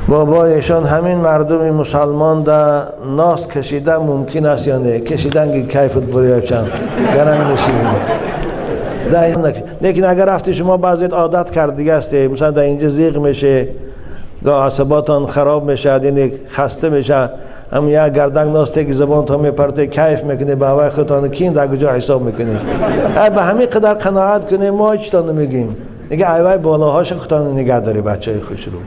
بابایشان همین مردم مسلمان در ناس کشیدن ممکن است یا نه؟ کشیدن که کیفت بری چند گرم نشید. لیکن اگر رفتی شما بعضی عادت کرد دیگه است، مثلا در اینجا زیغ میشه، گاه عصباتان خراب میشه، یعنی خسته میشه، هم یک گردن ناس تک زبان تا میپرته کیف میکنه به هوای خودتان کین در کجا حساب میکنه. به همین قدر قناعت کنه ما هیچ تا نمیگیم. دیگه ایوای بالاهاش خودتان نگه داری بچه خوش رو.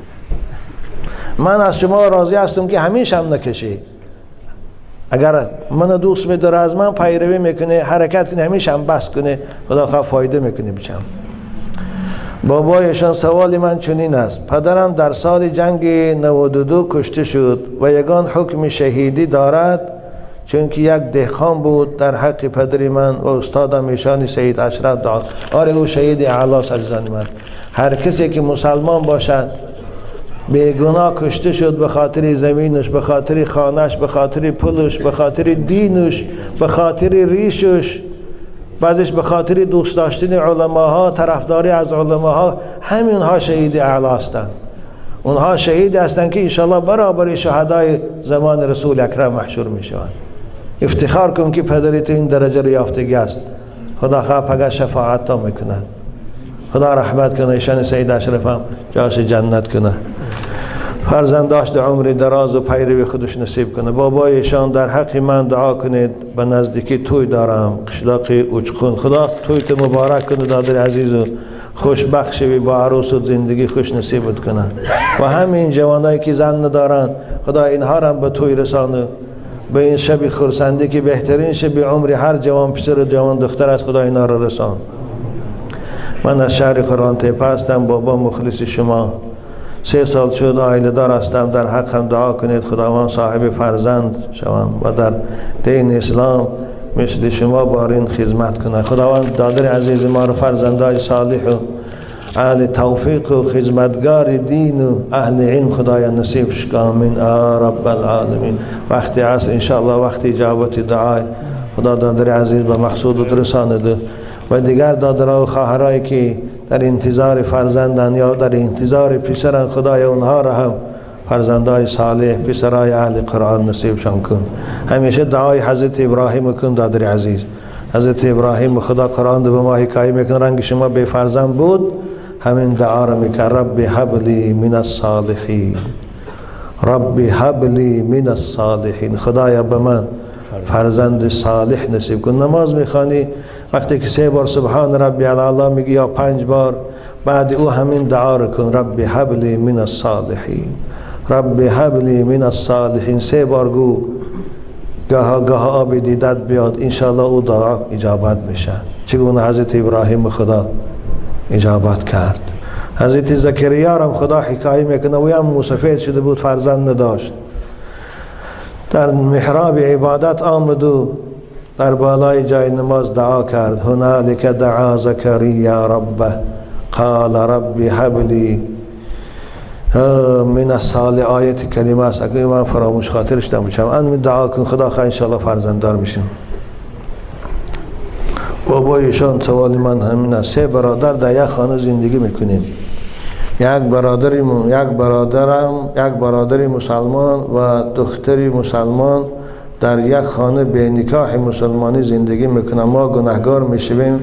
من از شما راضی هستم که همیشه هم نکشی. اگر من دوست میداره از من پیروی میکنه، حرکت کنه، همیشه هم بس کنه، خدا خواه فایده میکنه بچم. بابایشان سوال من چنین است: پدرم در سال جنگ 92 کشته شد و یگان حکم شهیدی دارد، چون که یک دهقان بود. در حق پدر من و استادم ایشان سید اشرف دعا. آره او شهید اعلی عزیزان من. هر کسی که مسلمان باشد بیگناه کشته شد به خاطر زمینش، به خاطر خانهش، به خاطر پولش، به خاطر دینش، به خاطر ریشش، بعضش به خاطر دوست داشتن علماها، طرفداری از علماها، همینها شهید اعلی هستند. اونها شهید هستند که انشالله برابر شهدای زمان رسول اکرم محشور میشوند. افتخار کن که پدرت این درجه رو یافتگی است. خدا خواه پگه شفاعت تا میکند. خدا رحمت کنه ایشان سید اشرف هم جاش جنت کنه، فرزنداش در عمر دراز و پیروی خودش نصیب کنه. بابایشان در حق من دعا کنید، به نزدیکی توی دارم، قشلاق اوچخون. خدا تویت مبارک کنه دادر عزیز و خوشبخت شوی، با عروس و زندگی خوش نصیبت کنه. و همین جوانایی که زن ندارن خدا اینها را به توی رسانه، به این شب خرسندی که بهترین شب عمر هر جوان پسر و جوان دختر است، خدا اینها را رسان. من از شهر قرآن تپه هستم، بابا مخلص شما. 3 سال شد عائله دار هستم، در حق هم دعا کنید خداوند صاحب فرزند شوم و در دین اسلام مثل شما بارین خدمت کنه. خداوند دادر عزیز ما رو فرزندای صالح و اهل توفیق و خدمتگار دین و اهل علم خدایا نصیب شکن. آمین رب العالمین. وقتی عصر انشاءالله وقت اجابت دعای خدا دادر عزیز به مقصود رسانده و دیگر دادرها و خواهرایی که در انتظار فرزندان یا در انتظار پسران، خدای اونها را هم فرزندای صالح، پسرای اهل قرآن نصیبشان کن. همیشه دعای حضرت ابراهیم کن دادر عزیز. حضرت ابراهیم خدا قرآن به ما حکایه میکنه، رنگ شما بی فرزند بود، همین دعا را میکرد: رب هب لی من الصالحین، رب هب لی من الصالحین. خدایا به من فرزند صالح نصیب کن. نماز میخوانی وقتی که 3 بار سبحان ربی الاعلی میگی یا 5 بار، بعد او همین دعا رو کن: رب هب لی من الصالحین، رب هب لی من الصالحین. 3 بار گو، گاه گاه آب دیدت بیاد، انشالله او دعا اجابت میشه. چگونه حضرت ابراهیم خدا اجابت کرد. حضرت زکریا هم خدا حکایه میکنه، او هم موسفید شده بود، فرزند نداشت، در محراب عبادت آمد و در بالای جای نماز دعا کرد: هنالک دعا زکریا ربه قال رب هب لی من الصالح. آیت کریمه است، اگر من فراموش خاطرش نمیشم. ان دعا کن خدا خواه انشاءالله فرزنددار میشیم. بابایشان سوال من همین است: 3 برادر در یک خانه زندگی میکنیم، یک برادر مسلمان و دختری مسلمان در یک خانه به نکاح مسلمانی زندگی میکنن. ما گناهگار میشویم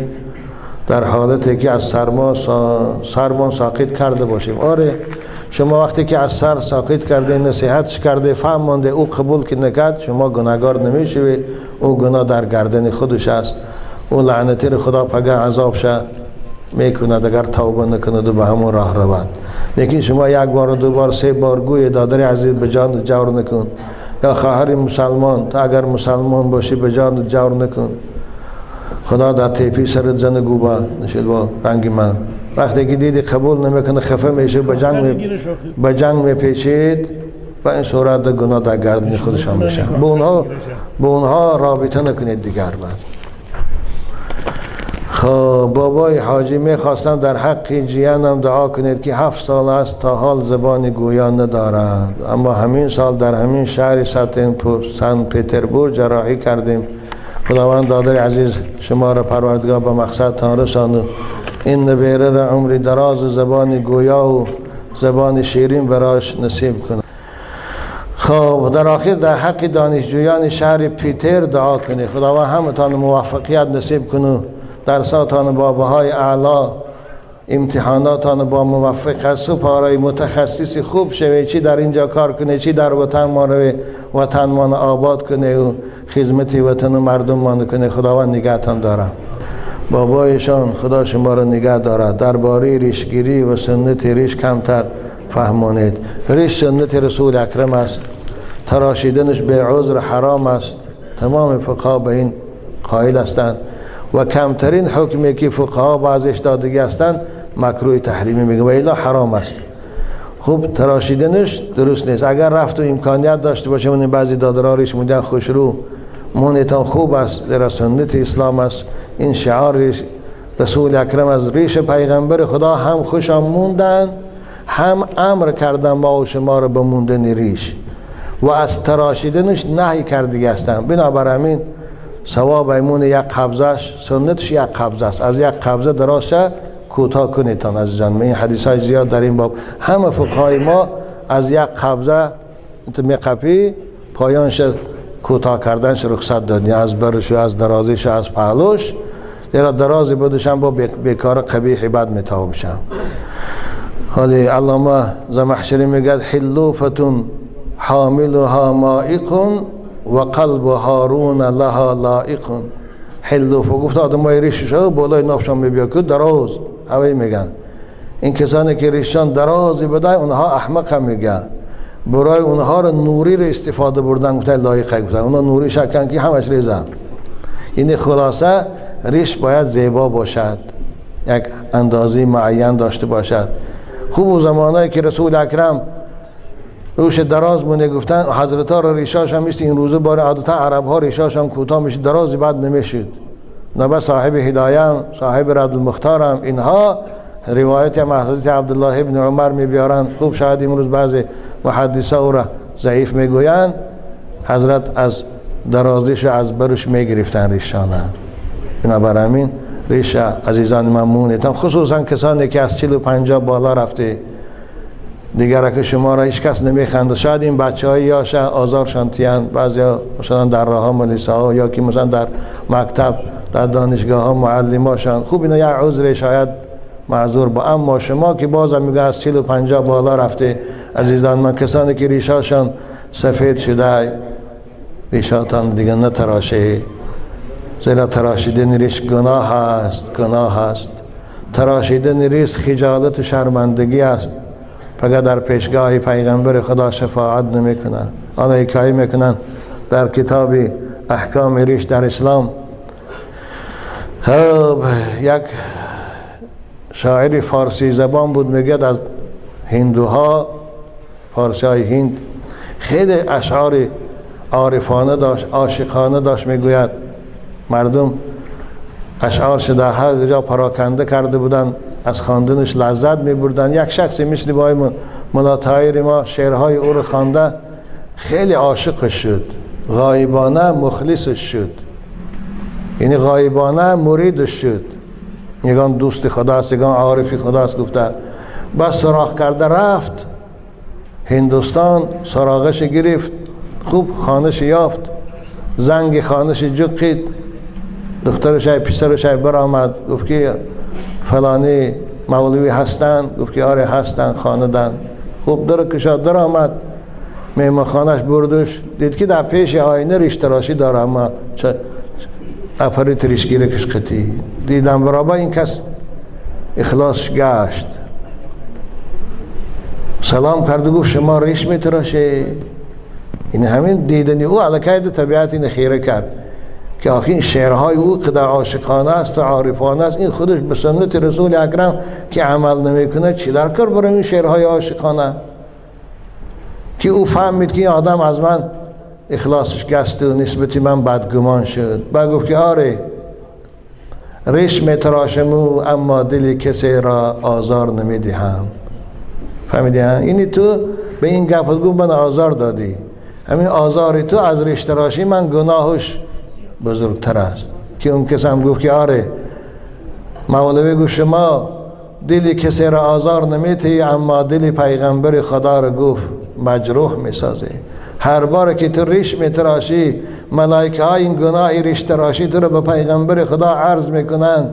در حالتی که از سرما ساقط کرده باشیم. آره شما وقتی که از سر ساقط کرده، نصیحتش کرده، فهم مانده، او قبول که نکرد، شما گناهگار نمیشوی. او گناه در گردن خودش است، او لعنتی رو خدا پگه عذاب شه میکند اگر توبه نکند و به همون راه رود. لیکن شما 1 بار و 2 بار 3 بار گوی دادر عزیز به جان جور نکن، یا خواهر مسلمان تا اگر مسلمان باشی به جان جور نکن. خدا در تیپی سرت زن گوبا نشد با رنگ من. وقتی که دیدی قبول نمیکنه خفه میشه، به جنگ میپیچید و این صورت گناه در گردن خودشان میشه. به اونها رابطه نکنید دیگر. بعد خب بابای حاجی میخواستم در حق جیانم دعا کنید که 7 سال است تا حال زبان گویا ندارد، اما همین سال در همین شهر سن پیتربورگ جراحی کردیم. خداوند دادر عزیز شما را پروردگار به مقصد تان رساند. این نبیره را عمری دراز زبان گویا و زبان شیرین براش نصیب کنه. خب در آخر در حق دانشجویان شهر پیتر دعا کنه، خداوند همتان موفقیت نصیب کنه، درساتان با بهای اعلا، امتحاناتان با موفق و پارای متخصص خوب شوه، چی در اینجا کار کنه، چی در وطن ما رو وطن ما آباد کنه و خدمت وطن و مردم ما کنه. خداوند نگهتان داره. بابایشان خدا شما رو نگه داره. درباره ریشگیری و سنت ریش کمتر فهمانید. ریش سنت رسول اکرم است، تراشیدنش به عذر حرام است، تمام فقها به این قائل هستند و کمترین حکمی که فقها بعضش دادگی هستند مکروه تحریمی میگه و الا حرام است. خوب تراشیدنش درست نیست. اگر رفت و امکانیت داشته باشه، من بعضی دادرها ریش موندن خوشرو مونتان خوب است، در سنت اسلام است. این شعار رسول اکرم از ریش پیغمبر خدا هم خوشم موندن، هم امر کردن ما و شما رو به موندن ریش و از تراشیدنش نهی کردگی هستن. بنابراین ثواب ایمون یک قبضش سنتش یک قبضه است، از یک قبضه دراز شه کوتاه کنیتان عزیزان. این حدیث های زیاد در این باب همه فقهای ما از یک قبضه میقپی پایانش کوتاه کردنش رخصت دادن، از برش و از درازیش و از پهلوش، زیرا درازی بودش هم با بیکار قبیح بد میتوام شم. حالی علامه زمخشری میگه حلوفتون حاملها مائق و قلب هارون لها لائق. حلوفه گفت آدمای ریشش ها بالای نافشان میبیا که دراز هوایی میگن. این کسانی که ریششان درازی بده اونها احمق هم میگن، برای اونها رو نوری رو استفاده بردن گفتن لایقه، گفتن اونا نوری شکن که همش ریزن. این خلاصه ریش باید زیبا باشد، یک اندازه معین داشته باشد. خوب و زمانایی که رسول اکرم روش دراز مونه گفتن حضرت ها رو ریشاش هم میست، این روزه باره عادتا عرب ها ریشاش هم کوتاه میشه، درازی بعد نمیشید. نه صاحب هدایه، صاحب رد المختارم، اینها روایت هم حضرت عبدالله ابن عمر میبیارن. خوب شاید امروز بعضی محدثه او را ضعیف میگویند، حضرت از درازیش از برش میگرفتن ریشانه. بنابراین ریش عزیزان من مونیتم، خصوصا کسانی که از 40 و 50 بالا رفته دیگر که شما را هیچ کس نمیخنده. شاید این بچه های یاشه آزارشان تیان، بعضی ها مثلا در راه ها ملیسه ها یا که مثلا در مکتب در دانشگاه ها معلماشان، خوب اینا یک عذر شاید معذور با، اما شما که بازم میگه از 40 و 50 بالا رفته عزیزان من، کسانی که ریشاشان سفید شده ریشاتان دیگه نتراشه، زیرا تراشیدن ریش گناه است، گناه است. تراشیدن ریش خجالت و شرمندگی است. فقط در پیشگاه پیغمبر خدا شفاعت نمیکنن. آنها حکایه میکنن در کتاب احکام ریش در اسلام. یک شاعر فارسی زبان بود، میگه از هندوها، فارسی های هند، خیلی اشعار عارفانه داشت، عاشقانه داشت. میگوید مردم اشعارش در هر جا پراکنده کرده بودن، از خواندنش لذت میبردن. یک شخصی مثل بای ملا طاهر ما شعرهای او رو خوانده خیلی عاشقش شد، غایبانه مخلصش شد، یعنی غایبانه مریدش شد. یگان دوست خداست، یگان عارفی خداست گفته. بس سراغ کرده رفت هندوستان، سراغش گرفت، خوب خانش یافت، زنگ خانش جقید، دخترش پسرش برآمد، گفت که فلانی مولوی هستن؟ گفت که آره هستن، خاندن. خوب در کشاد در آمد، مهمان خانهش بردش، دید که در پیش آینه ریش تراشی داره، اما چه اپریت ریشگیره کش قطی دیدم برابر این کس اخلاص گشت، سلام کرد و گفت شما ریش میتراشه؟ این همین دیدنی او علاقه طبیعت این خیره کرد که آخه این شعرهای او که در عاشقانه است و عارفانه است، این خودش به سنت رسول اکرم که عمل نمیکنه چی در کار برای این شعرهای عاشقانه؟ که او فهمید که این آدم از من اخلاصش گست و نسبتی من بدگمان شد. بعد گفت که آره ریش میتراشم اما دل کسی را آزار نمیدهم. فهمیدی؟ اینی تو به این گپ گفت من آزار دادی، همین آزار تو از ریش تراشی من گناهش بزرگتر است. که اون کس هم گفت که آره. مولوی گفت شما دل کسی را آزار نمیتی، اما دل پیغمبر خدا را گفت مجروح میسازی. هر بار که تو ریش میتراشی، ملائکه ها این گناه ریش تراشی تو رو به پیغمبر خدا عرض میکنن،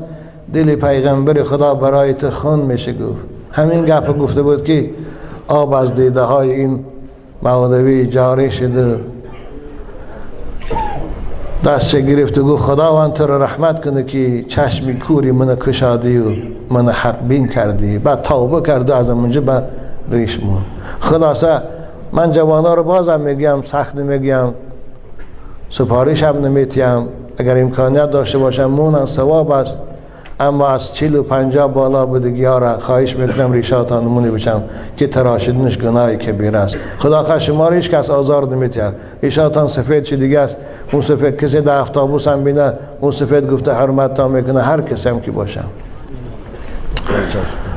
دل پیغمبر خدا برای تو خون میشه. گفت همین گپ گفته بود که آب از دیده های این مولوی جاری شده، دستش گرفت و گفت خداوند تو رو رحمت کنه که چشم کوری منو کشادی و منو حق بین کردی. بعد توبه کرد و از اونجا به ریش مون. خلاصه من جوانا رو بازم میگم، سخت نمیگم، سپارش هم نمیتیم، اگر امکانیت داشته باشم مونن ثواب است، اما از 40 و 50 بالا بودگی ها را خواهش میکنم ریشاتان مونی بشم که تراشیدنش گناه کبیر است. خدا خواه شما را هیچ کس آزار نمیتید، ریشاتان سفید چی دیگه است، اون سفید کسی در افتابوس هم بینه اون سفید گفته حرمت تا میکنه، هر کسی هم که باشم.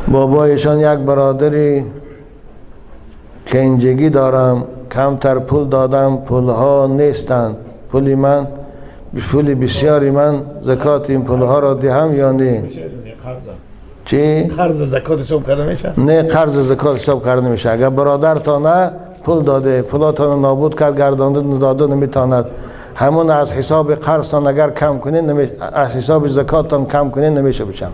بابایشان یک برادری که اینجگی دارم، کمتر پول دادم، پولها نیستند، پولی من پول بسیاری من زکات این پولها را دهم یا نه؟ چی؟ قرض زکات حساب کرده میشه؟ نه، قرض زکات حساب کرده میشه. اگر برادر تا نه پول داده، پولاتان نابود کرد، گردانده داده نمیتاند، همون از حساب قرضتان اگر کم کنین، از حساب زکاتتان کم کنین نمیشه بچم.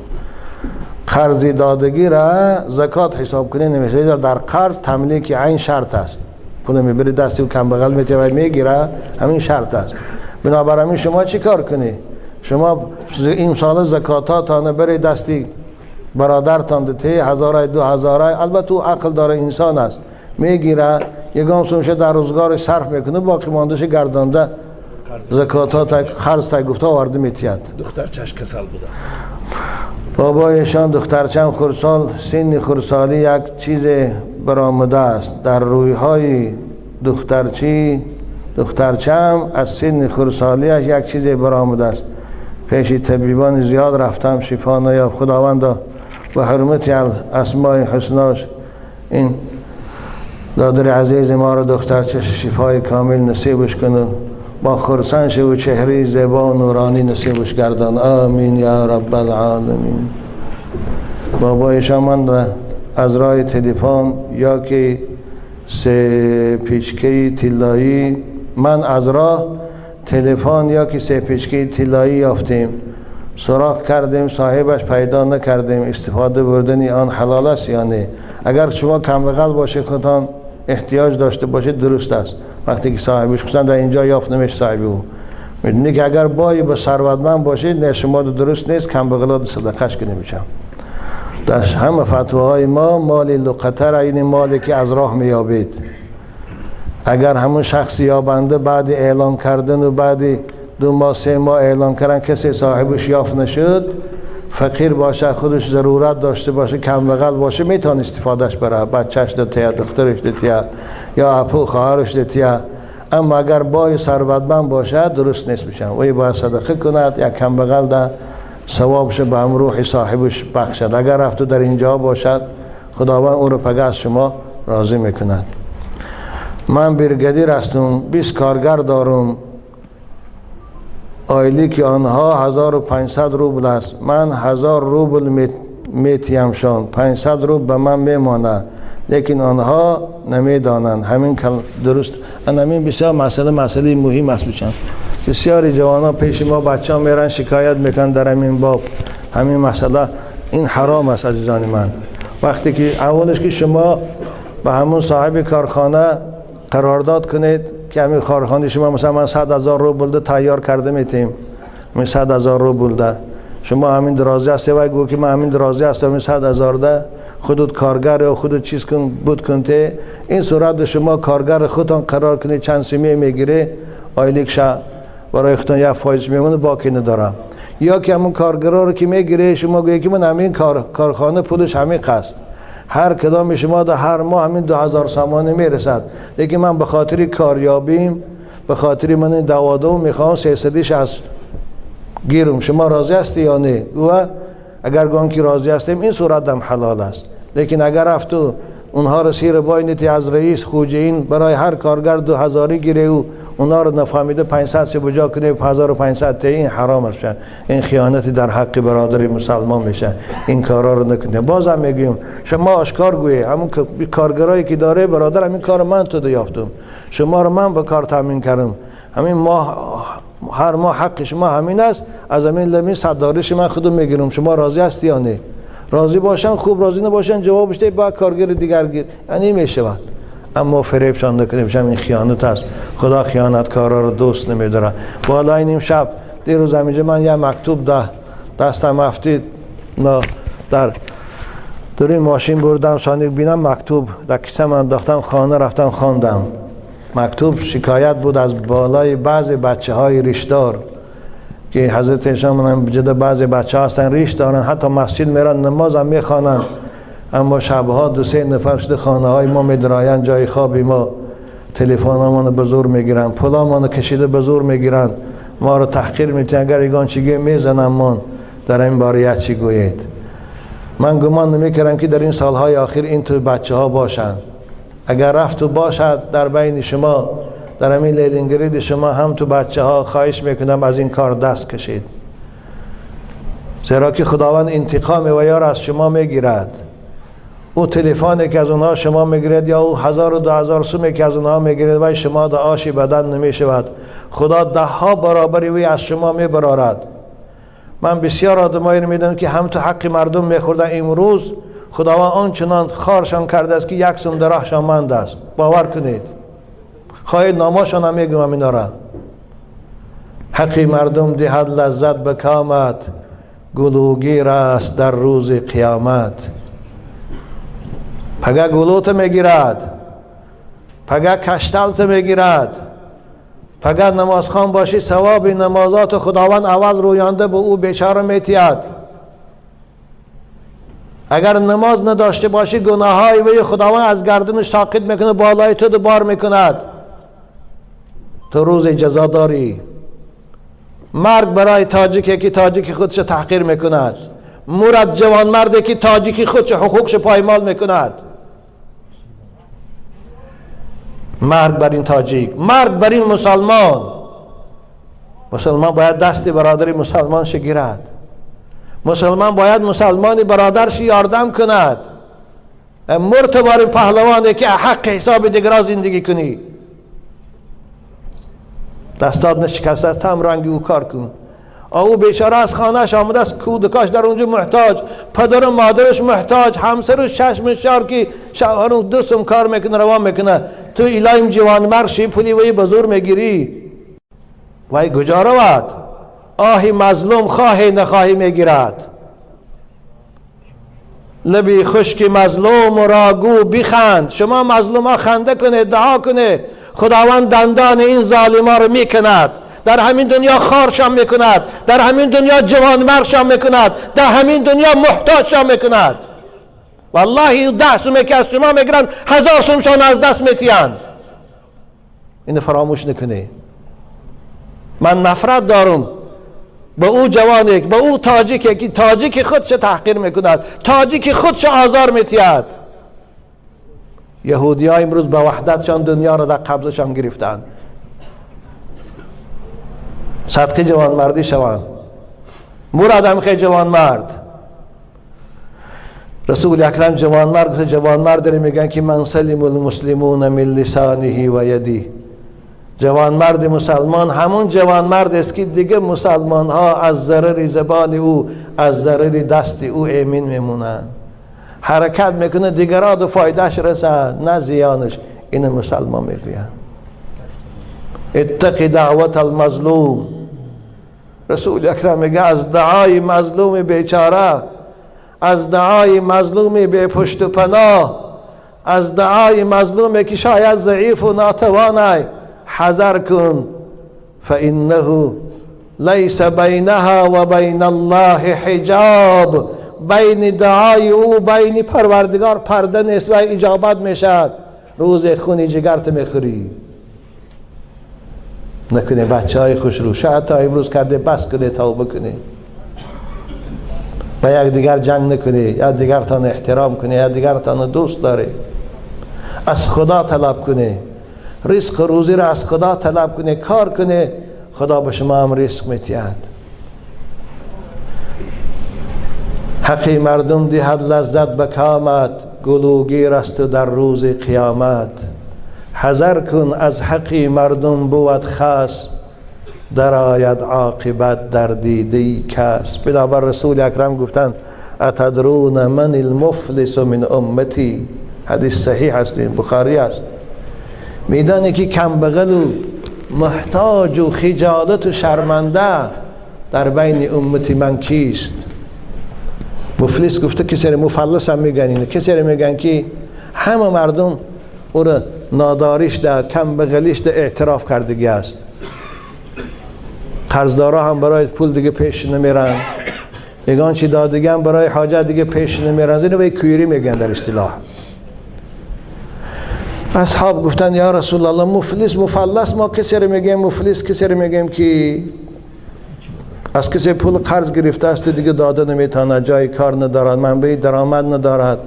قرض دادگی را زکات حساب کنین نمیشه. در قرض تملیک عین شرط است، پول میبری دستی و کم بغل میته و میگیره، همین شرط است. بنابراین شما چی کار کنی؟ شما این سال زکاتاتان بری دستی برادرتان دته، 1000 2000، البته او عقل داره، انسان است، میگیره، یگام سومشه در روزگارش صرف میکنه، باقی ماندهش گردانده زکاتات قرض تا گفته آورده میتید. دخترچش کسل بوده. بابایشان دخترچم خرسال، سن خرسالی یک چیز برآمده است در رویهای دخترچی، دخترچم از سن خرسالیش یک چیز برآمده است. پیش طبیبان زیاد رفتم، شفا نیافت. خداوندا به حرمت اسماء حسناش این دادر عزیز ما را دخترچش شفای کامل نصیبش کنه، با خرسند و چهره زیبا و نورانی نصیبش گردان. آمین یا رب العالمین. بابایشان من از راه تلفن یا که سه پیچکه طلایی، من از راه تلفن یا که سه پیچکه طلایی یافتیم، سراغ کردیم، صاحبش پیدا نکردیم، استفاده بردن آن حلال است یا نه؟ اگر شما کم بغل باشید، خودتان احتیاج داشته باشید، درست است. وقتی که صاحبش خصوصا در اینجا یافت نمیشه صاحب او، میدونی که اگر بای به ثروتمند باشید، نه شما درست نیست، کم بغلات صدقش کنی میشم. در همه فتواهای ما مال لقطه را، این مالی که از راه میابید، اگر همون شخص یابنده بعد اعلان کردن و بعد 2 ماه 3 ماه اعلان کردن کسی صاحبش یافت نشد، فقیر باشه، خودش ضرورت داشته باشه، کم بغل باشه، میتونه استفادهش بره، بچهش دتیه، دخترش دتیه، یا اپو خواهرش دتیه. اما اگر بای ثروتمند باشه درست نیست میشن، وی باید صدقه کند یا کم بغل ده ثوابش به هم روح صاحبش بخشد. اگر رفت در اینجا باشد، خداوند او رو پگه از شما راضی میکند. من برگدیر هستم، 20 کارگر دارم، آیلی که آنها 1500 روبل است، من 1000 روبل میتیمشان، 500 روبل به من میمانه، لیکن آنها نمیدانند. همین درست، همین بسیار مسئله مهم است. بچن بسیاری جوانان پیش ما بچه ها میرن شکایت میکنن در همین باب، همین مسئله. این حرام است عزیزان من. وقتی که اولش که شما به همون صاحب کارخانه قرارداد کنید که همین کارخانه شما مثلا من 100,000 روبل ده تیار کرده میتیم، من 100,000 روبل ده، شما همین درازی هستی و گو که من همین درازی هستم، همین 100,000 ده خودت کارگر یا خودت چیز کن بود کنته. این صورت شما کارگر خودتان قرار کنید چند سیمی میگیره آیلیک شه برای خودتان یک فایز میمونه، باقی ندارم. یا که همون کارگرا رو که میگیره شما گویی که من همین کارخانه پولش همین قصد، هر کدام شما در هر ماه همین 2000 سامانه میرسد، لیکن من به خاطر کاریابیم، به خاطر من این دوادو میخوام 300 از گیرم، شما راضی هستی یا نه؟ و اگر گوان که راضی هستیم این صورت هم حلال است. لیکن اگر رفت و اونها را سیر باینتی از رئیس خوجین برای هر کارگر 2000 گیره و اونا رو نفهمیده 500 سی بجا کنه 1500 ته، این حرام است. این خیانت در حق برادر مسلمان میشه. این کارا رو نکنه. بازم میگیم شما آشکار گویی همون کارگرایی که داره برادر، همین کار من تو یافتم، شما رو من به کار تامین کردم، همین ماه هر ماه حق شما همین است، از همین لمی صدارش من خودم میگیرم، شما راضی هستی یا نه؟ راضی باشن خوب، راضی نباشن جوابش ده با کارگر دیگر گیر، یعنی میشود. اما فریبشان نکنیم، این خیانت است. خدا خیانتکارا رو دوست نمیداره. بالای نیم شب دیروز همینجا من یه مکتوب ده دستم افتید، در این ماشین بردم سانی بینم مکتوب در کیسه من انداختم، خانه رفتم خواندم. مکتوب شکایت بود از بالای بعض بچه های ریشدار که حضرت ایشان جدا بعض بچه ها هستن ریش دارن، حتی مسجد میرن نماز هم میخوانن، اما شبها دو سه نفر شده خانه های ما میدراین جای خواب ما، تلفن هامان به زور میگیرن، پولامان کشیده به زور میگیرن، ما رو تحقیر میتونن، اگر یگان چیگه میزنن من. در این باره چی گویید؟ من گمان نمیکردم که در این سالهای آخر این تو بچه ها باشن. اگر رفت و باشد در بین شما، در همین لیدنگرید شما هم تو بچه ها، خواهش میکنم از این کار دست کشید، زیرا که خداوند انتقام و یار از شما میگیرد. او تلفنی که از اونها شما میگیرد یا او 1000 و 2000 سومی که از اونها میگیرد و شما در آش بدن نمیشود، خدا ده ها برابری وی از شما میبرارد. من بسیار آدمایی رو میدونم که هم تو حق مردم میخوردن، امروز خداوند آنچنان خارشان کرده است که یک سوم در راهشان مند است. باور کنید، خواهید ناماشان هم میگم اینا را. حق مردم دهد لذت به کامت، گلوگیر است در روز قیامت. پگه گلوت میگیرد، پگه کشتلت میگیرد، پگه نمازخوان باشی ثواب نمازات خداوند اول رویانده به او بیچاره میتید. اگر نماز نداشته باشی گناههای وی خداوند از گردنش ساقط میکنه، بالای تو دوبار میکند، تو روز جزا داری. مرگ برای تاجیکی که تاجیک خودش تحقیر میکند، مرد جوان مردی که تاجیکی خودش حقوقش پایمال میکند. مرگ بر این تاجیک، مرگ بر این مسلمان. مسلمان باید دست برادر مسلمان گیرد، مسلمان باید مسلمان برادرش یاردم کند. مرد بر این پهلوانه که حق حساب دیگران زندگی کنی، دستات نشکسته تم رنگ او کار کن. او بیچاره از خانهش آمده است، کودکاش در اونجا محتاج، پدر و مادرش محتاج، همسرش چشم شار که شوهر دوستم کار میکنه روان میکنه، تو ایلایم جوان مرشی پولی وی به زور میگیری، وی کجا رود؟ آهی مظلوم خواهی نخواهی میگیرد. لبی خشک مظلوم را گو بخند. شما مظلوم ها خنده کنه، دعا کنه، خداوند دندان این ظالما رو میکند، در همین دنیا خارشان میکند، در همین دنیا جوانمرشان میکند، در همین دنیا محتاجشان میکند. والله 10 سومه که از شما میگیرن 1000 سومشان از دست میتیان. اینو فراموش نکنه. من نفرت دارم به او جوانی، به او تاجیکی که تاجیک خودش تحقیر میکند، تاجیک خودش آزار میتید. یهودی ها امروز به وحدتشان دنیا را در قبضشان گرفتند. صدقه جوانمردی شوند، مرادم خیلی جوانمرد. رسول اکرم جوانمرد گفت، جوانمرد رو میگن که من سلم المسلمون من لسانه و یده. جوانمرد مسلمان همون جوانمرد است که دیگه مسلمان ها از ضرر زبان او، از ضرر دست او ایمن میمونن. حرکت میکنه دیگران دو فایدهش رسن نه زیانش. این مسلمان میگوین اتق دعوت المظلوم. رسول اکرم میگه از دعای مظلوم بیچاره، از دعای مظلوم بی پشت و پناه، از دعای مظلومی که شاید ضعیف و ناتوانه حذر کن. فانه لیس بینها و بین الله حجاب. بین دعای او بین پروردگار پرده نیست و اجابت میشد. روز خونی جگرت میخوری. نکنه بچه های خوش رو شاید تا امروز کرده بس کنه، توبه کنه، با یک دیگر جنگ نکنه، یا دیگرتان احترام کنه، یا دیگرتان دوست داره، از خدا طلب کنه. رزق روزی را از خدا طلب کنه، کار کنه، خدا به شما هم رزق میتید. حقی مردم دهد لذت به کامت، گلوگیر است در روز قیامت. حذر کن از حقی مردم بود خاص، درآید عاقبت در دیده کس. بنابر رسول اکرم گفتند اتدرون من المفلس من امتی، حدیث صحیح است، بخاری است. میدانی که کم بغل و محتاج و خجالت و شرمنده در بین امتی من کیست؟ مفلس گفته کسی مفلس هم میگن، اینه کسی میگن که همه مردم او را ناداریش ده، کم بغلیش ده اعتراف کردگی است. قرضدارا هم برای پول دیگه پیش نمیرن، یگان چی دادگی هم برای حاجت دیگه پیش نمیرن. اینو به کویری میگن در اصطلاح. اصحاب گفتن یا رسول الله مفلس مفلس، ما کسی رو میگیم مفلس، کسی رو میگیم که از کسی پول قرض گرفته است دیگه داده نمیتونه، جای کار ندارد، منبع درآمد ندارد،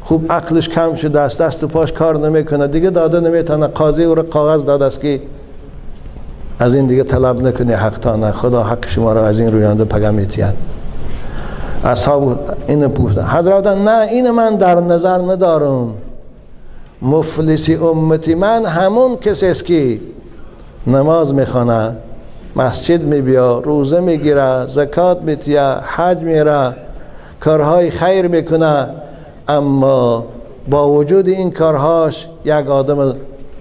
خوب عقلش کم شده است، دست و پاش کار نمیکنه، دیگه داده نمیتونه، قاضی او رو کاغذ داده است که از این دیگه طلب نکنه حق تانه، خدا حق شما را از این رویانده پگه میتید. اصحاب اینو گفتن، حضرت نه این من در نظر ندارم، مفلس امتی من همون کسی است که نماز میخوانه، مسجد میبیا، روزه میگیره، زکات میتیه، حج میره، کارهای خیر میکنه، اما با وجود این کارهاش یک آدم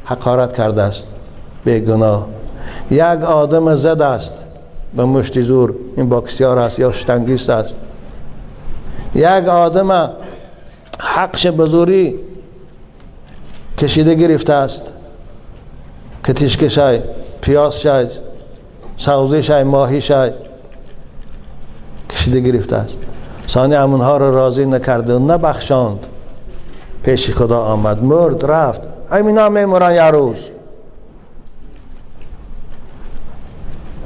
حقارت کرده است بیگناه، یک آدم زد است به مشت زور، این باکسیار است یا شتنگیست است، یک آدم حقش به زوری کشیده گرفته است، کتیشکشای، پیاز شای، سوزی شای، ماهی شای کشیده گرفته است. ثانی همونها را راضی نکرده و نبخشاند، پیش خدا آمد، مرد، رفت. همینا میمورن یه روز.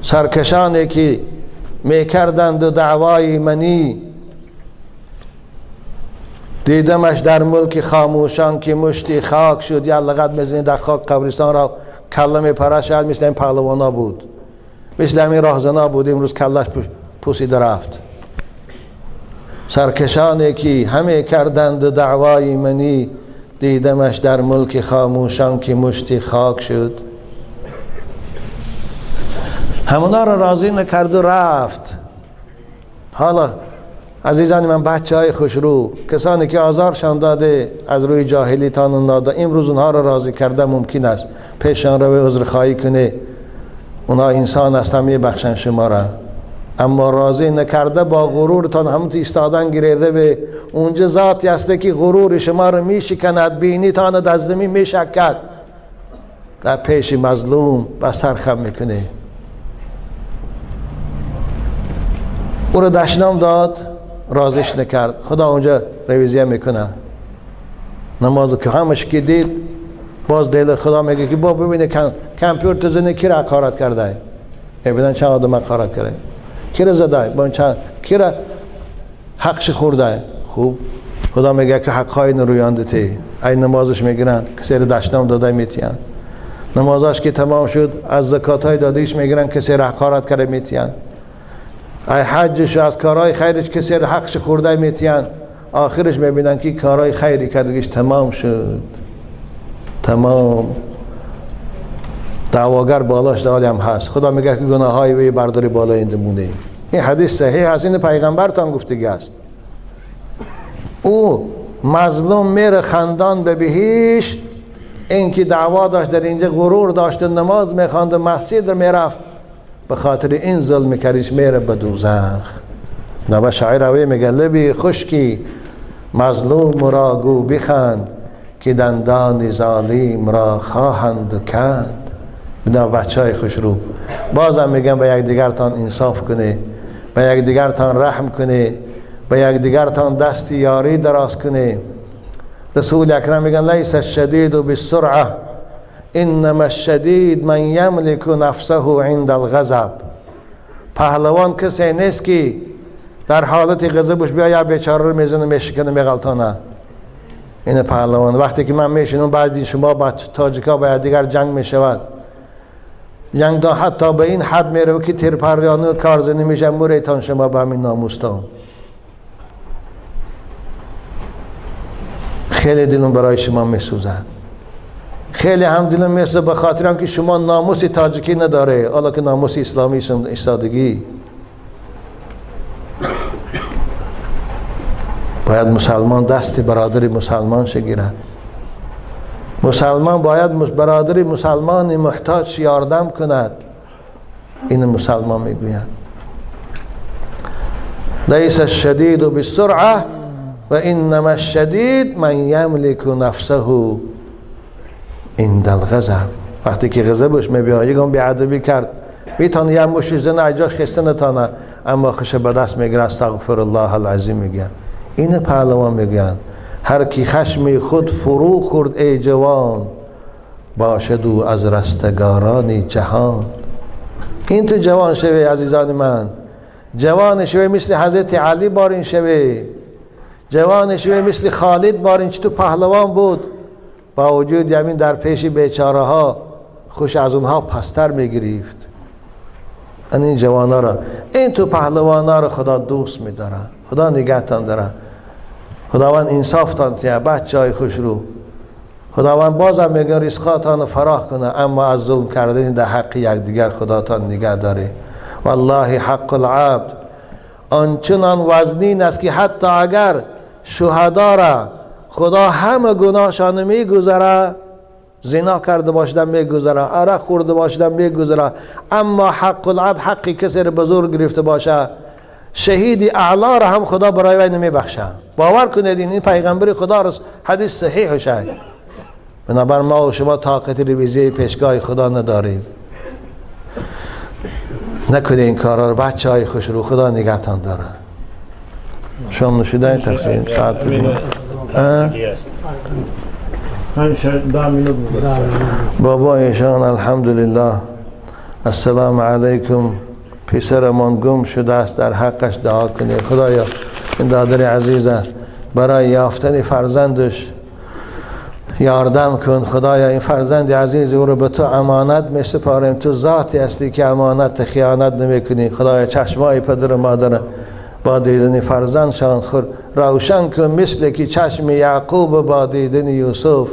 سرکشانی که میکردند و دعوای منی، دیدمش در ملک خاموشان که مشتی خاک شد. یه لغت میزنی در خاک قبرستان را کله میپره، شاید مثل این پهلوانا بود، مثل همین راهزنا بود، امروز کلش پوسیده رفت. سرکشانی که همه کردند و دعوای منی، دیدمش در ملک خاموشان که مشتی خاک شد. همونا را راضی نکرد و رفت. حالا عزیزان من، بچه های خوشرو، کسانی که آزارشان داده از روی جاهلی تان و نادا، امروز اونها را راضی کرده ممکن است، پیشان را به عذرخواهی کنه، اونها انسان هستن میبخشن شما را. اما راضی نکرده با غرورتان همون ایستادن گریده به اونجا ذاتی هسته که غرور شما را میشکند، بینیتان در زمین میشکد، در پیش مظلوم و سرخم میکنه. او را دشنام داد، رازش نکرد، خدا اونجا رویزیه میکنه. نماز که همش که دید، باز دل خدا میگه که با ببینه کامپیوتر زنه کی را حقارت کرده، میبینن چند آدم حقارت کرده، کی را زده، با چند کی را حقش خورده. خوب خدا میگه که حقهای نرویانده تی، ای نمازش میگیرن، کسی را دشنام داده میتیان. نمازش که تمام شد، از زکات های دادهش میگیرن، کسی را حقارت کرده میتیان. ای حجش از کارهای خیرش کسی را حقش خورده میتیان. آخرش میبینن که کارهای خیری کردگیش تمام شد، تمام. دعواگر بالاش دالی هم هست. خدا میگه که گناه های وی برداری بالای این دمونه. این حدیث صحیح هست، این پیغمبرتان گفتگی است. او مظلوم میره خندان به بهشت، این که دعوا داشت در اینجا غرور داشت، نماز میخواند، مسجد میرفت، به خاطر این ظلم کردیش میره به دوزخ. نبا شاعر اوی میگه لبی خشکی مظلوم را گو بخند، که دندان ظالم را خواهند کند. بنا بچه های خوشرو، بازم میگم به یکدیگرتان انصاف کنه، به یکدیگرتان رحم کنه، به یکدیگرتان دست یاری دراز کنه. رسول اکرم میگن لیس الشدید بالسرعه انما الشدید من یملک نفسه عند الغضب. پهلوان کسی نیست که در حالت غضبش بیا یا بیچاره رو میزنه، میشکنه، میغلطانه. این پهلوان وقتی که من میشنم بعضی شما با تاجیکا با دیگر جنگ میشود، جنگ دا حتی به این حد میره که تیرپریانی و کارزنی میشه، موریتان شما به همین ناموستان. خیلی دلم برای شما میسوزد، خیلی هم دلم میسوزد به خاطر هم که شما ناموس تاجیکی نداره، حالا که ناموس اسلامی ایستادگی. باید مسلمان دست برادر مسلمان شگیرد. مسلمان باید برادر مسلمان محتاج یاردم کند. این مسلمان میگوید لیس الشدید بالسرعه و انما الشدید من یملک نفسه عند الغضب. وقتی که غضبش میبیاد یکم بی‌ادبی کرد، میتونه یه مشت زنه اجاش خسته نتانه، اما خوش به دست میگیره، استغفر الله العظیم میگه. این پهلوان میگن هر کی خشم خود فرو خورد ای جوان، باشد او از رستگاران جهان. این تو جوان شوی عزیزان من، جوان شوی مثل حضرت علی بارین شوی، جوان شوی مثل خالد بارین، چه تو پهلوان بود، با وجود یمین در پیش بیچاره ها خوش از اونها پستر میگرفت. این جوانا را، این تو پهلوانا را خدا دوست میداره، خدا نگهتان داره، خداوند انصافتان تیه بچه های خوش رو. خداوند بازم میگه رزقاتان فراخ کنه، اما از ظلم کردن در حق یکدیگر خداتان نگه داره. والله حق العبد آنچنان وزنین است که حتی اگر شهدا را خدا همه گناهشان میگذره، زنا کرده باشدن میگذره، عرق خورده باشدن میگذره، اما حق العبد حقی کسی را بزرگ گرفته باشه، شهید اعلا را هم خدا برای وی نمیبخشه. باور کنید این پیغمبر خدا را، حدیث صحیح شد. بنابر ما و شما طاقت رویزه پیشگاه خدا نداریم. نکنید این کارا رو بچه های خوش رو، خدا نگهتان داره. شام نشده تقسیم ساعت بابایشان الحمدلله. السلام علیکم. پسرمان گم شده است، در حقش دعا کنید. خدایا این دادر عزیزه برای یافتن فرزندش یاردم کن. خدایا این فرزند عزیز او رو به تو امانت می سپاریم، تو ذاتی هستی که امانت خیانت نمی کنی. خدایا چشمای پدر و مادر با دیدن فرزندشان خور روشن کن، مثل که چشم یعقوب با دیدن یوسف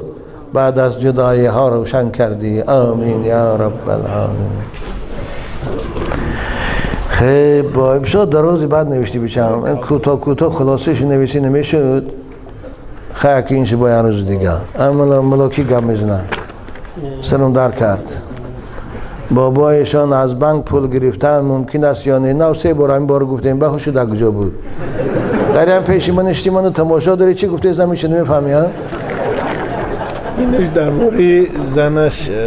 بعد از جدایی ها روشن کردی. آمین یا رب العالمین. خیلی با شد در روزی بعد نوشتی بچم این کوتاه کوتاه خلاصش نویسی نمیشد. خیلی که اینش باید روز دیگه اما ملاکی گم میزنن سرم در کرد. بابایشان از بانک پول گرفتن ممکن است یا نه؟ نه، سه بار این بار گفتیم بخوش در کجا بود؟ در هم پیش من نشتی منو تماشا داری چی گفته زمین چه نمیفهمی ها؟ اینش درباره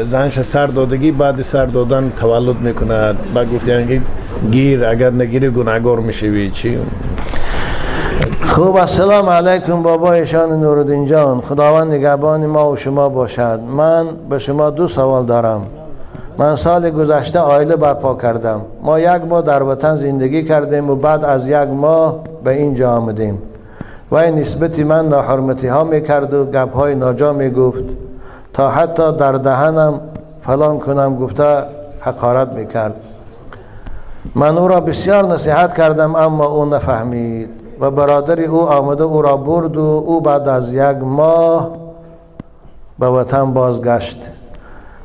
زنش سر دادگی، بعد سر دادن تولد میکند. بعد گفتن که گیر، اگر نگیری گناهگار میشوی. چی؟ خوب، السلام علیکم بابایشان نورالدین جان، خداوند نگهبان ما و شما باشد. من به شما دو سوال دارم. من سال گذشته عائله برپا کردم. ما یک ماه در وطن زندگی کردیم و بعد از یک ماه به اینجا آمدیم. و این نسبت من ناحرمتی ها میکرد و گپ های ناجا میگفت، تا حتی در دهنم فلان کنم گفته حقارت میکرد. من او را بسیار نصیحت کردم اما او نفهمید و برادر او آمده او را برد و او بعد از یک ماه به وطن بازگشت.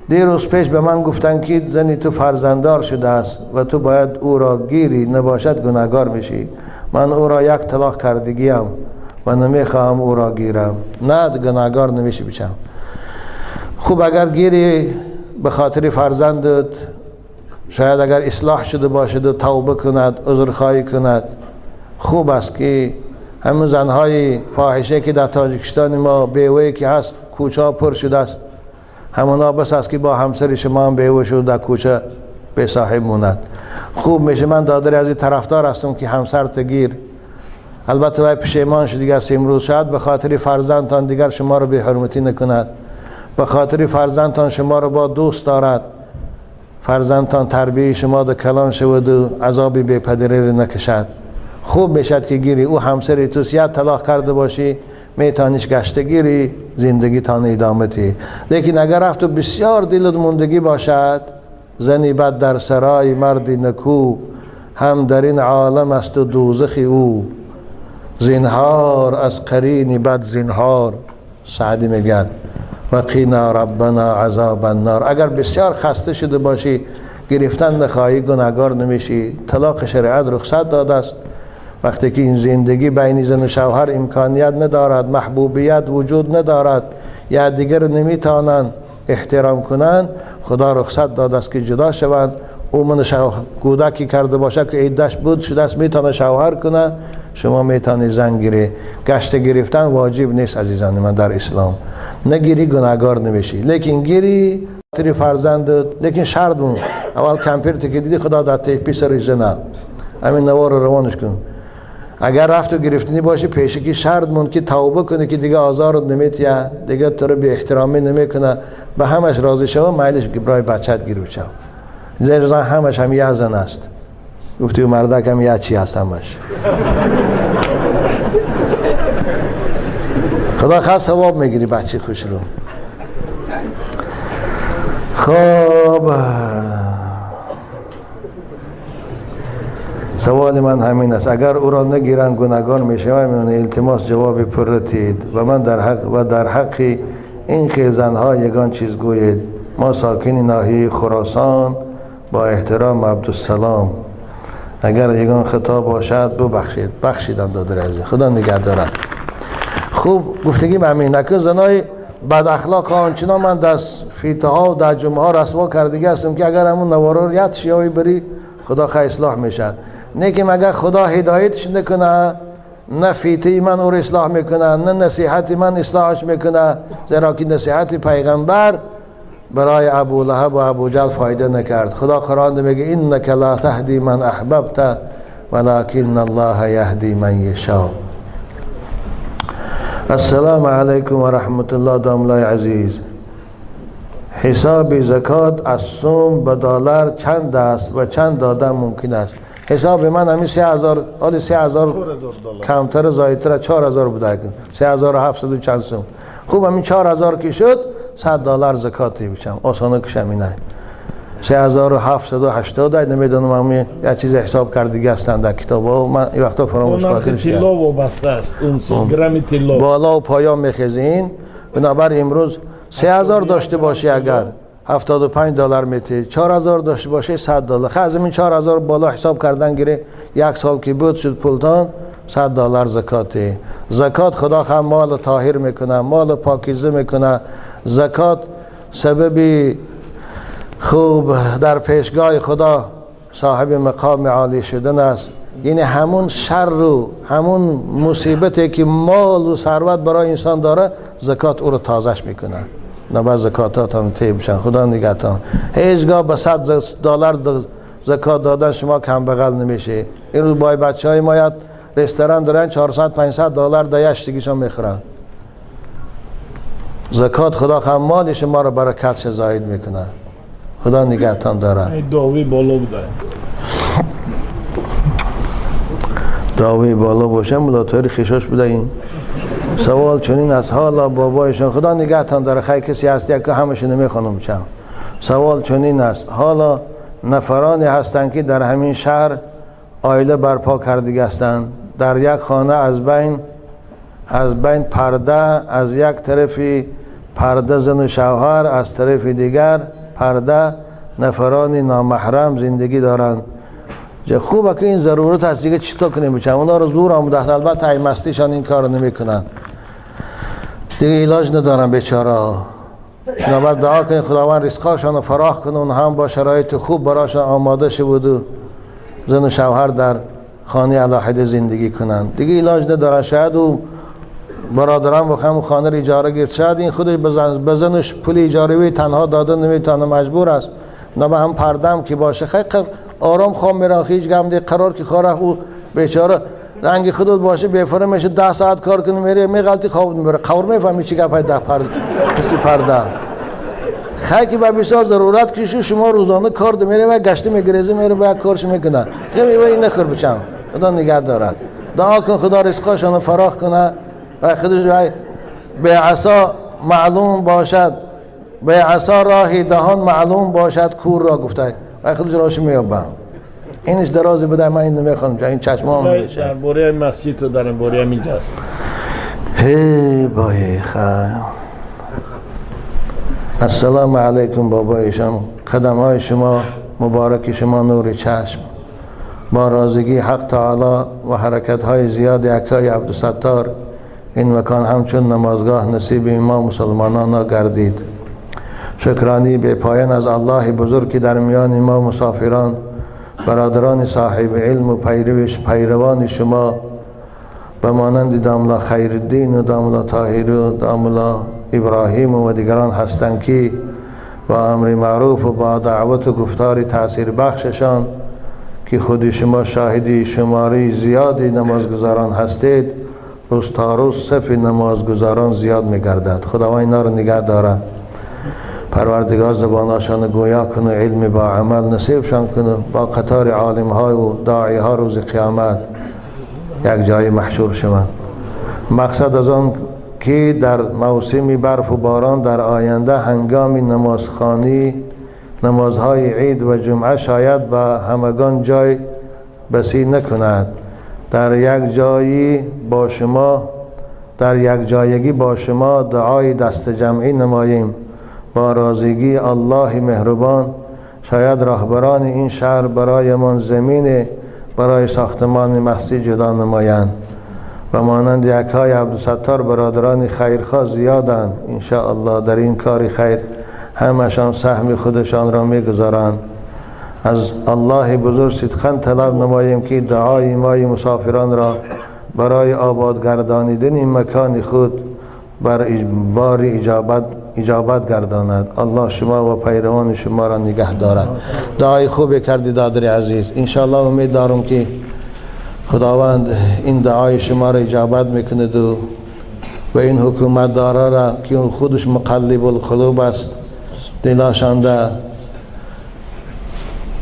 دیروز پیش به من گفتن که زنی تو فرزنددار شده است و تو باید او را گیری، نباشد گناهگار میشی. من او را یک طلاق کردگیم و نمیخواهم او را گیرم. نه، گناهگار نمیشی بچم. خوب اگر گیری به خاطر فرزندت، شاید اگر اصلاح شده باشد و توبه کند، عذرخواهی کند، خوب است که همون زنهای فاحشه که در تاجیکستان ما بیوهی که هست، کوچه ها پر شده است، همونا بس است که با همسر شما هم بیوه شد در کوچه به صاحب موند. خوب میشه. من دادر از این طرفدار هستم که همسر گیر. البته وای پشیمان شد دیگر امروز، شاید به خاطر فرزندتان دیگر شما رو به حرمتی نکند، به خاطر فرزندتان شما رو با دوست دارد، فرزندتان تربیه شما در کلان شود و عذاب بی پدری رو نکشد. خوب میشد که گیری. او همسر توست، یا طلاق کرده باشی میتانیش گشتگیری زندگی تان ادامه تی. لیکن اگر رفت و بسیار دلت موندگی باشد، زنی بد در سرای مرد نکو، هم در این عالم است و دوزخ او، زنهار از قرین بد زنهار. سعدی میگه و قینا ربنا عذاب النار. اگر بسیار خسته شده باشی، گرفتن نخواهی، گناهگار نمیشی. طلاق شریعت رخصت داده است. وقتی که این زندگی بین زن و شوهر امکانیت ندارد، محبوبیت وجود ندارد، یا دیگر نمیتونن احترام کنند، خدا رخصت داده است که جدا شوند. او من کودکی کرده باشه که عدهش بود شده است، میتونه شوهر کنه، شما میتونی زن گیری. گشت گرفتن واجب نیست عزیزان من در اسلام. نگیری گناهگار نمیشی، لیکن گیری تری فرزند. لیکن شرط مون اول کمپیر که دیدی خدا در ته پسر زنه همین نوار رو روانش کن. اگر رفت و گرفتنی باشه پیشکی شرط مون که توبه کنه که دیگه آزارت نمیتیه، دیگه تو رو بی احترامی نمیکنه، به همش راضی شو، میلش برای بچت گیر بچه. زن همش هم یه زن است. گفتی مردک هم یه چی هست همش. خدا خاص ثواب میگیری بچه خوش رو. خب سوال من همین است، اگر او را نگیرند گناهگار میشوم؟ من التماس جواب پرتید و من در حق و در حق این خیزنها یگان چیز گویید. ما ساکن ناحیه خراسان، با احترام عبدالسلام. اگر یگان خطا باشد ببخشید. بخشیدم دادر عزیز، خدا نگه دارد. خوب گفتگی به همین نکن زنای بد اخلاق آنچنان من در فیته ها و در جمعه ها رسوا کردگی هستم که اگر همون نوارا رو یاد شیایی بری خدا خیلی اصلاح میشه. نه که مگر خدا هدایتش نکنه، نه فیته من او رو اصلاح میکنه، نه نصیحت من اصلاحش میکنه. زیرا که نصیحت پیغمبر برای ابو لهب و ابو جهل فایده نکرد. خدا قرآن میگه انک لا تهدی من احببت ولکن الله یهدی من یشاء. السلام علیکم و رحمت الله. داملای عزیز، حساب زکات از سوم به دلار چند است و چند دادن ممکن است؟ حساب من همین 3000، حالی 3000 کمتر زایدتر 4000 بوده، 3700 چند سوم. خوب همین 4000 که شد 100 دلار زکاتی بچم، آسانه کشم اینه. 3780 نمیدونم همین یه چیز حساب کردگی هستند در کتاب‌ها، من این وقتا فراموش خاطر شد. طلا وابسته است، اون 3 گرم طلا بالا و پایان میخزین. بنابر امروز 3000 داشته باشی اگر 75 دلار میتی، 4000 داشته باشه 100 دلار. خب از این 4000 بالا حساب کردن گیره، یک سال که بود شد پولتان 100 دلار زکاتی. زکات خدا هم مال طاهر میکنه، مال پاکیزه میکنه. زکات سبب خوب در پیشگاه خدا صاحب مقام عالی شدن است. یعنی همون شر و همون مصیبتی که مال و ثروت برای انسان داره، زکات او رو تازش میکنه. نه بعد زکاتات هم طی بشن. خدا نگهتان. هیچگاه به 100 دلار زکات دادن شما کم بغل نمیشه. این روز بای بچه های ما یاد رستوران دارن 400 500 دلار دیش دیگه میخورن. زکات خدا هم مال شما رو برکتش زاید میکنه. خدا نگهتان داره. داوی بالا بوده. داوی بالا باشه ملاتاری خشاش بوده. این سوال چنین از حالا بابایشان، خدا نگهتان داره. خیلی کسی هست که همش نمیخوانم چم. سوال چنین است، حالا نفرانی هستند که در همین شهر عائله برپا کردگی هستند، در یک خانه از بین پرده، از یک طرفی پرده زن و شوهر، از طرف دیگر پرده نفران نامحرم زندگی دارند. خوبه که این ضرورت هست دیگه، چطور کنیم بچم اونا رو زور آموده. البته ای مستیشان این کار نمیکنن دیگه، علاج ندارن بیچاره. بنابر دعا کنید خداوند رزقاشان رو فراخ کنه، اون هم با شرایط خوب براشان آماده شه بود و زن و شوهر در خانه علاحده زندگی کنن دیگه، علاج ندارن. شاید او برادران بخوام خانه رو اجاره گرفت، شاید این خودش بزنش پول اجاره تنها داده نمیتونه، مجبور است. نه به هم پردم که باشه خیلی آرام خواب میرن، هیچ گم دی قرار که خواه او بیچاره رنگ خودت باشه بیفره میشه 10 ساعت کار کنه میره میغلطی خواب میبره، قور میفهمی چی گپ ده پرده کسی پرده خیلی که به بسیار ضرورت کشی شما روزانه کار میره و گشته میگریزه میره و کارش میکنه. خیلی این نخور بچم. خدا نگه دارد. دعا کن خدا رزقاشون فراخ کنه، و خودش به عصا معلوم باشد، به عصا راه دهان معلوم باشد کور را گفته و خودش راش میابم. اینش درازی بوده، من این نمیخوام، این چشمام میشه. درباره مسجد تو درباره اینجاست. هی بای خیر. السلام علیکم بابایشان، قدم های شما مبارک شما نور چشم. با رازگی حق تعالی و حرکت های زیاد اکای عبدالستار این مکان همچون نمازگاه نصیب ما مسلمانان گردید. شکرانی به پایان از الله بزرگ که در میان ما مسافران، برادران صاحب علم و پیروان شما به مانند داملا خیرالدین و داملا طاهر و داملا ابراهیم و دیگران هستند که با امر معروف و با دعوت و گفتار تاثیر بخششان که خود شما شاهدی شماری زیادی نمازگزاران هستید، روز تا روز صف نمازگزاران زیاد میگردد. خداوند اینا رو نگه داره. پروردگار زباناشان گویا کنه، علم با عمل نصیبشان کنه، با قطار عالم های و داعی ها روز قیامت یک جای محشور شوند. مقصد از آن که در موسم برف و باران در آینده هنگام نمازخوانی نمازهای عید و جمعه شاید به همگان جای بسی نکند. در یک جایی با شما، در یک جایگی با شما دعای دست جمعی نماییم. با رازگی الله مهربان شاید راهبران این شهر برایمان زمین برای ساختمان مسجد جدا نمایند. و مانند یکهای عبدالستار برادران خیرخواه زیادند. انشاءالله در این کار خیر همشان سهم خودشان را میگذارند. از الله بزرگ صدقاً طلب نماییم که دعای مای مسافران را برای آباد گردانیدن این مکان خود بر بار اجابت گرداند. الله شما و پیروان شما را نگه دارد. دعای خوب کردی دادر عزیز. انشاءالله امید دارم که خداوند این دعای شما را اجابت میکند و این حکومت دارا را که خودش مقلب القلوب است، دلاشانده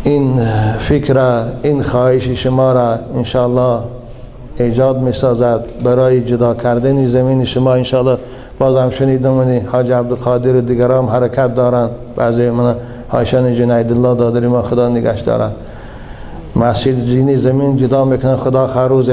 این فکر، این خواهش شما را انشاءالله ایجاد میسازد برای جدا کردن زمین شما. انشاءالله باز هم شنیدم حاج عبدالقادر و دیگران حرکت دارند. بعضی من هاشان جنید الله دادری ما خدا نگهش دارند. مسجد جینی زمین جدا میکنن، خدا خروز.